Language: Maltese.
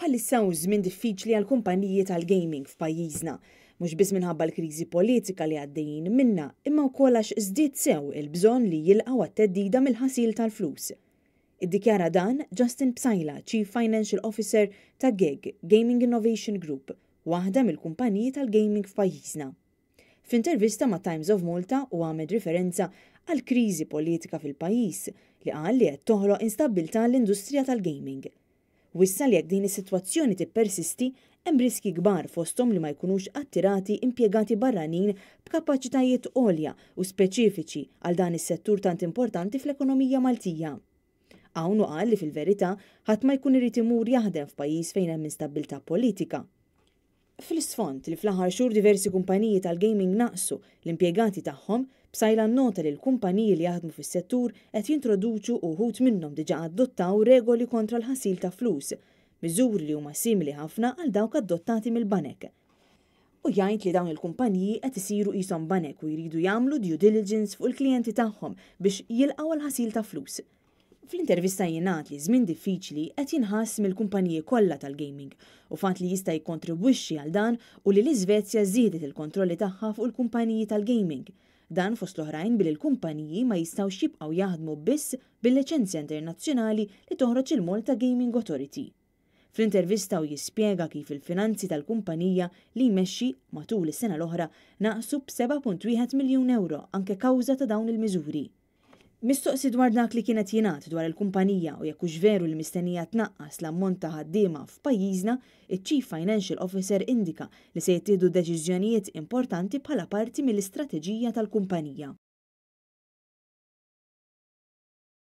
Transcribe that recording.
Bħalissa hu żmien diffiċli għall-kumpaniji tal-gaming f'pajjiżna. Mhux biss minħabba l-kriżi politika li għaddejjin minnha, imma wkoll għax żdied sew il-bżonn li jilqgħu għat-theddida mill-ħasil tal-flus. Iddikjara dan Justin Psaila, Chief Financial Officer ta' GIG, Gaming Innovation Group, waħda mill-kumpaniji tal-gaming f'pajjiżna. F'intervista ma' Times of Malta hu għamel riferenza għall-kriżi politika fil-pajjiż li qal li qed toħloq instabbiltà għall-industrija tal-gaming. Wissa li jekk din is-sitwazzjoni tippersisti, hemm riskji kbar fosthom li ma jkunux attirati impjegati barranin b'kapaċitajiet għolja u speċifiċi għal dan is-settur tant importanti fl-ekonomija Maltija. Hawn hu qal li fil-verità ħadd ma jkun irid imur jaħdem f'pajjiż fejn hemm instabbiltà politika. Fl-isfond li fl-aħħar xhur diversi kumpaniji tal-gaming naqqsu l-impjegati tagħhom, Psaila nnota li l-kumpaniji li jaħdmu fis-settur qed jintroduċu u wħud minnhom diġà adottaw regoli kontra l-ħasil ta' flus, miżuri li huma simili ħafna għal dawk adottati mill-banek. Hu jgħid li dawn il-kumpaniji qed isiru qishom banek u jridu jagħmlu due diligence fuq il-klijenti tagħhom biex jilqgħu għall-ħasil ta' flus. Fl-intervista jingħad li żmien diffiċli qed jinħass mill-kumpaniji kollha tal-gaming u fatt li jista' jikkontribwixxi għal dan hu li l-Iżvezja żiedet il-kontrolli tagħha fuq il-kumpaniji tal-gaming. Dan fost l-oħrajn billi l-kumpaniji ma jistgħux jibqgħu jaħdmu biss bil-liċenzja internazzjonali li toħroġ il-Malta Gaming Authority. Fl-intervista hu jispjega kif il-finanzi tal-kumpanija li jmexxi matul is-sena l-oħra naqsu b'7.1 miljun ewro anke kawża ta' dawn il-miżuri. Mistoqsi dwar dak li kien qed jingħad dwar il-kumpanija u jekk hux veru li mistennija tnaqqas l-ammont ta' ħaddiema f'pajjiżna, iċ-Chief Financial Officer indika li se jittieħdu deċiżjonijiet importanti bħala parti mill-istrateġija tal-kumpanija.